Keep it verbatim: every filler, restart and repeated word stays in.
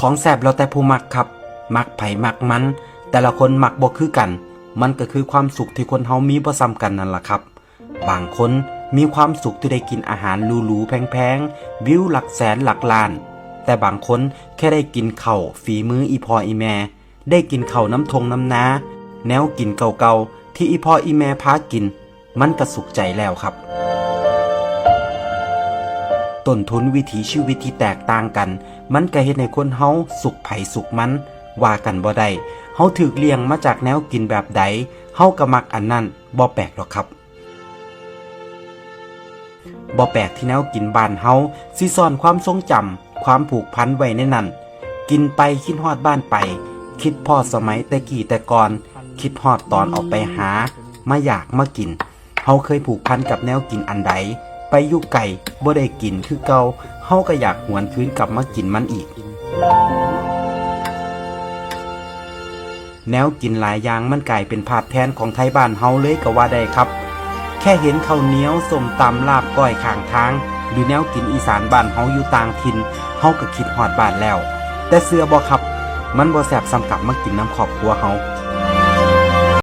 ของแซ่บแล้วแต่ผู้มักครับ มักไผมักมัน แต่ละคนมักบ่คือกัน มันก็คือความสุขที่คนเฮามีบ่ซ้ำกันนั่นล่ะครับ บางคนมีความสุขที่ได้กินอาหารหรูๆแพงๆ วิวหลักแสนหลักล้าน แต่บางคนแค่ได้กินข้าวฝีมืออีพ่ออีแม่ ได้กินข้าวน้ำทงน้ำนา แนวกินเก่าๆที่อีพ่ออีแม่พากิน มันก็สุขใจแล้วครับ ต้นทุนวิถีชีวิตที่แตกต่างกัน มันก็เฮ็ดให้คนเฮาสุขไผสุขมัน ว่ากันบ่ได้ เฮาถูกเลี้ยงมาจากแนวกินแบบใด เฮาก็มักอันนั้น บ่แปลกดอกครับ บ่แปลกที่แนวกินบ้านเฮาสิซ่อนความทรงจำ ความผูกพันไว้ในนั้น กินไปคิดฮอดบ้านไป คิดพ้อสมัยแต่กี้แต่ก่อน คิดฮอดตอนออกไปหา มาอยากมากิน เฮาเคยผูกพันกับแนวกินอันใด ไปอยู่ไกลบ่ได้กินคือเก่า เฮาก็อยากหวนคืนกลับมากินมันอีก แนวกินหลายอย่างมันกลายเป็นภาพแทนของไทบ้านเฮาเลยก็ว่าได้ครับ แค่เห็นข้าวเหนียว ส้มตำ ลาบก้อยข้างทาง หรือแนวกินอีสานบ้านเฮาอยู่ต่างถิ่น เฮาก็คิดฮอดบ้านแล้ว แต่เชื่อบ่ครับ มันบ่แซ่บส่ำกลับมากินนำครอบครัวเฮา